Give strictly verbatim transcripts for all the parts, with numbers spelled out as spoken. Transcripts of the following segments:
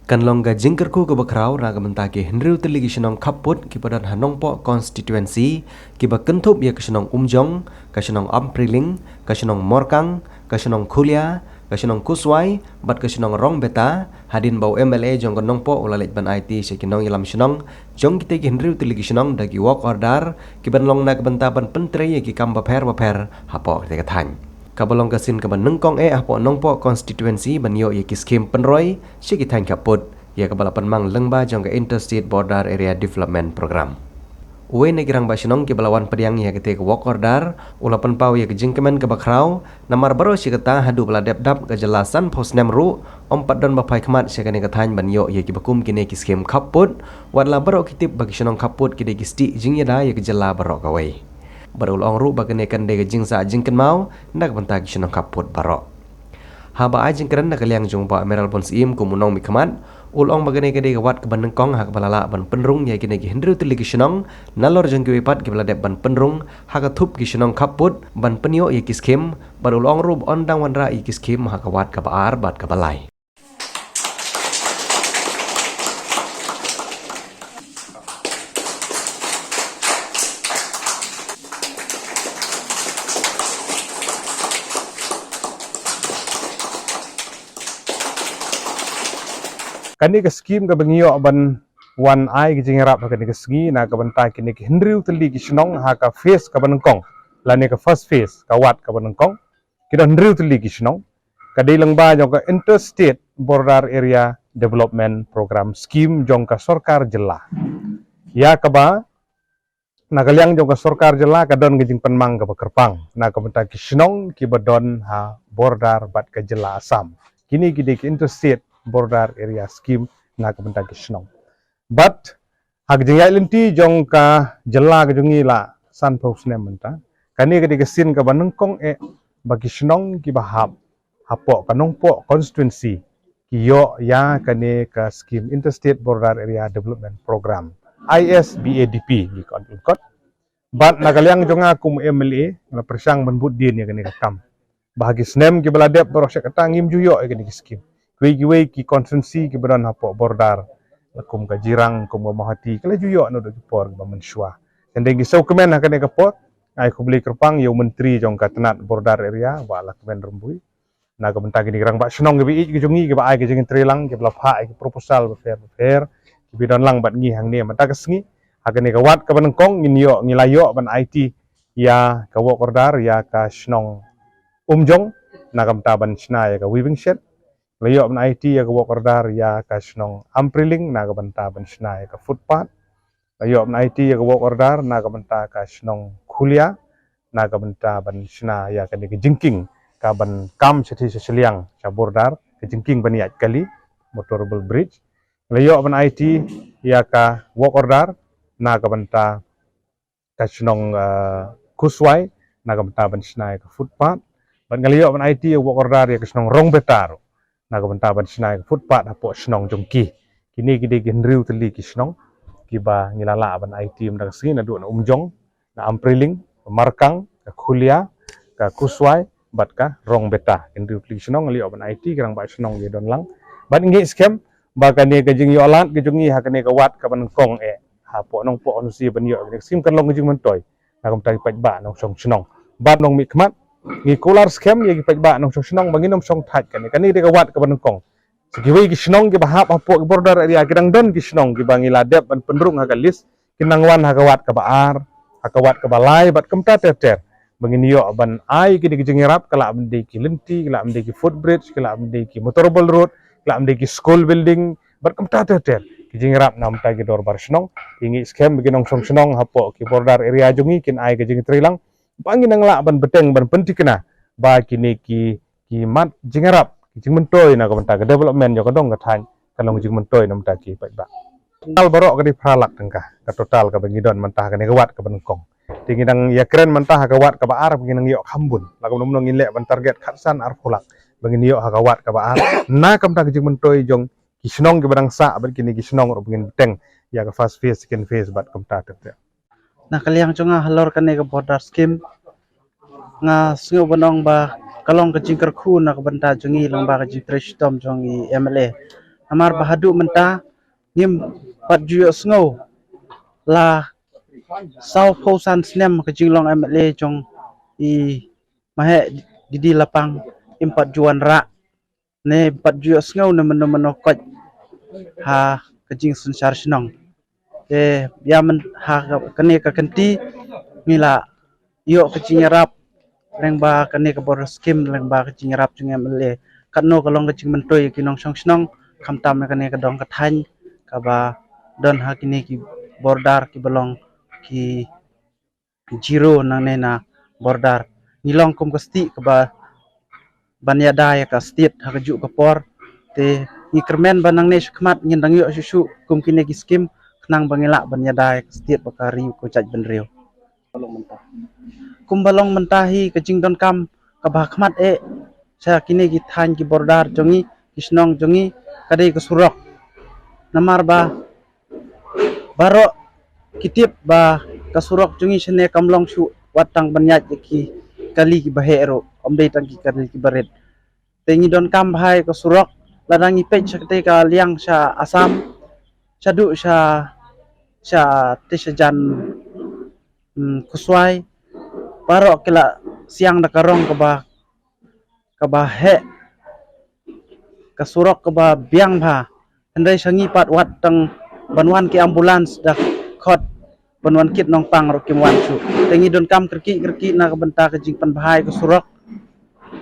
Kan long ka jingkyrkhu kaba khraw na ka bynta ki hynriew tylli ki shnong khappud kiba don ha Nongpoh constituency, kiba kynthup ïa ka shnong Umjong, ka shnong Ampriling, ka shnong Morkang, ka shnong Khulia, ka shnong Kuswai bad ka shnong Rongbeta, hadien ba u M L A jong ka Nongpoh u la leit ban aiti sha ki nongïalam shnong jong kitei ki hynriew tylli ki shnong da ki work order kiban long na ka bynta ban pyntrei ïa ki kam bapher bapher hapoh katei ka thaiñ. Kaba long ka sien kaba nyngkong eh hapoh Nongpoh constituency ban ïoh ïa ki skhim pynroi sha ki thaiñ khappud, ïa kaba la pynmang lyngba jong ka Interstate Border Area Development Program. Uwei na ki rangbah shnong kiba la wan pdiang ïa katei ka work order u la pynpaw ïa ka jingkmen kaba khraw, namar baroh shi katta haduh ba la dep dap ka jylla sanphew snem ruh, ym pat don ba phai khmat sha kane ka thaiñ ban ïoh ïa kiba kum kine ki skhim khappud, wat la baroh ki tip ba ki shnong khappud ki dei ki stieh jingïada ïa ka jylla baroh kawei. Bad u la ong ruh ba kane kan dei ka jingsah jingkynmaw na ka bynta ki shnong khappud baroh. Haba ai jingkren na ka liang jong u Bah Mayral Born Syiem kum u nongmihkhmat, u la ong ba kane ka dei ka wat kaba nyngkong ha kaba la lah ban pynrung ïa kine ki hynriew tylli ki shnong, nalor jong kiwei pat kiba la dep ban pynrung ha ka thup ki shnong khappud ban pynïoh ïa ki skhim, bad u la ong ruh ba yn dang wanrah ïa ki skhim ha ka wat kaba ar bad kaba lai. Kane ka skhim kaba ngi ïoh ban wan ai ka jingïarap ha kane ka sngi na ka bynta kine ki hynriew tylli ki shnong ha ka phase kaba nyngkong, lane ka first phase, ka wat kaba nyngkong, ki don hynriew tylli ki shnong, ka dei lyngba jong ka Interstate Border Area Development Program Scheme jong ka sorkar jylla, ïa kaba na ka liang jong ka sorkar jylla ka don ka jingpynmang kaba kyrpang na ka bynta ki shnong kiba don ha border bad ka jylla Assam. Kine ki dei ki Interstate Border Area Scheme na ka bynta ki shnong. Bad ha ka jingïaid lynti jong ka jylla ka jong ngi la sanphew snem mynta, kane ka dei ka sien kaba nyngkong eh ba ki shnong kiba hap hapoh ka Nongpoh constituency ki ïoh ïa kane ka skhim Interstate Border Area Development Program, I S B A D P ngi khot lyngkot. Bad na ka liang jong nga kum M L A, nga la pyrshang ban bud dien ïa kane ka kam. Ba ha ki snem kiba la dep baroh shi katta ngim ju ïoh ïa kane ka skhim. Kiwei kiwei ki constituency kiba don hapoh border, la kum ka Jirang, kum ka Mawhati, ki la ju ïoh naduh ki por kiba mynshuwa. Hynrei ngi sngewkmen ha kane ka por, nga ai khublei kyrpang ïa u Myntri jong ka tnat border area, Bah Lahkmen Rymbui, na ka bynta kine ki rangbah shnong kiba ïeit ki jong ngi kiba ai ka jingïatreilang, kiba la phah ïa ki proposal bapher bapher, kiba don lang bad ngi hangne mynta ka sngi. Ha kane ka wat kaba nyngkong ngin ïoh, ngi la ïoh ban aiti ïa ka work order ïa ka shnong Umjong na ka bynta ban shna ïa ka weaving shed. La ïoh ban aiti ïa ka work order ïa ka shnong Ampriling na ka bynta ban shna ïa ka footpath. La ïoh ban aiti ïa ka work order na ka bynta ka shnong Khulia na ka bynta ban shna ïa kane ka jingkieng kaban kam shathie sha shiliang sha border, ka jingkieng ban ïaid kali, motorable bridge. La ïoh ban aiti ïa ka work order na ka bynta ka shnong, ah, Kuswai na ka bynta ban shna ïa ka footpath. Bad nga la ïoh ban aiti ïa ka work order ïa ka shnong Rongbeta ruh na ka bynta ban shna ïa ka footpath hapoh shnong jong ki. Kine ki dei ki hynriew tylli ki shnong kiba ngi la lah ban aiti mynta ka sngi, naduh na Umjong, na Ampriling, Markang, ka Khulia, ka Kuswai bad ka Rongbeta. Ki hynriew tylli ki shnong ngi la ïoh ban aiti, ki rangbah shnong ki don lang. Bad ngi skhem ba kane ka jingïoh lad ka jong ngi ha kane ka wat kaba nyngkong eh hapoh Nongpoh constituency ban ïoh kane ka skhim kan long ka jingmyntoi na ka bynta ki paidbah nongshong shnong. Bad nongmihkhmat, ngi kular skhem ïa ki paidbah nongshong shnong ba ngin ym shong thait kane. Kane ka dei ka wat kaba nyngkong. Sa kiwei ki shnong kiba hap hapoh ki border area ki dang don ki shnong kiba ngi la dep ban pynrung ha ka list, kin nang wan ha ka wat kaba ar, ha ka wat kaba lai bad kumta ter ter. Ba ngin ïoh ban ai kine ki jingïarap, ka lah ban dei ki lynti, ka lah ban dei ki footbridge, ka lah ban dei ki motorable road, ka lah ban dei ki school building bad kumta ter ter. Ki jingïarap na ka bynta ki dorbar shnong. Ngi skhem ba ki nongshong shnong hapoh ki border area jong ngi kin ai ka jingtreilang ba ngin nang lah ban bteng ban pynthikna ba kine ki, ki mat jingïarap, ki jingmyntoi na ka bynta ka development jong ka dong ka thaiñ kan long jingmyntoi na ka bynta ki paidbah. Total baroh ka dei phra lak tyngka ka total kaba ngi don mynta ha kane ka wat kaba nyngkong. Te ngi dang ïakren mynta ha ka wat kaba ar ba ngi nang ïoh kham bun. La kumno kumno ngin leh ban target khatsan arphew lak ba ngin ïoh ha ka wat kaba ar na ka bynta ka jingmyntoi jong ki shnong kiba dang sah bad kine ki shnong ruh ba ngin bteng ïa ka first phase, second phase bad kumta ter ter. Na ka liang jong nga halor kane ka border scheme, nga sngew ban ong ba ka long ka jingkyrkhu na ka bynta jong ngi lyngba ka jingtrei shitom jong i M L A. Namar ba haduh mynta ngim pat ju ïohsngew la saw phew san snem ka jinglong M L A jong i Maheh Didi Lapang, im pat ju wanrah ne pat ju ïohsngew ne mano mano koit ha ka jingsynshar shnong. Te ïa myn ha ka, kane ka kynti ngi la ïoh ka jingïarap lyngba kane ka border scheme, lyngba ka jingïarap jong M L A. Katno ka long ka jingmyntoi ïa ki nongshong shnong, khamtam ïa kane ka dong ka thaiñ kaba don ha kine ki border kiba long ki zero nangne na border. Ngi long kum ka state kaba ban ïada ïa ka state ha kajuh ka por. Te ngi kyrmen ba nangne shakhmat ngin dang ïoh shuh shuh kum kine ki scheme khnang ba ngi lah ban ïada ïa ka state bad ka ri ko jait bynriew. Kumba long mynta hi, ka jingdonkam kaba khmat eh sha kine ki thaiñ ki border jong ngi, ki shnong jong ngi, ka dei ka surok. Namar ba baroh ki tip ba ka surok jong ngi shane kam long shuh wat tang ban ïaid ïa ki kali kiba heh ruh, ym dei tang ki kali kiba rit. Te ngi donkam bha ïa ka surok, lada ngi peit sha katei ka liang sha Assam, shaduh sha, sha te sha jan, mm, Khusuai, baroh ki la siang da ka rong kaba, kaba heh, ka surok kaba biang bha. Hynrei sha ngi pat wat tang ban wan ki ambulance da khot ban wan kit nongpang ruh kim wan shuh. Te ngi donkam kyrkieh kyrkieh na ka bynta ka jingpynbha ïa ka surok.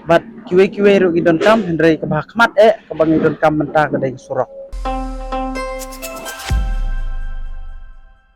Bad kiwei kiwei ruh ngi donkam, hynrei kaba khmat eh kaba ngi donkam mynta ka dei ka surok.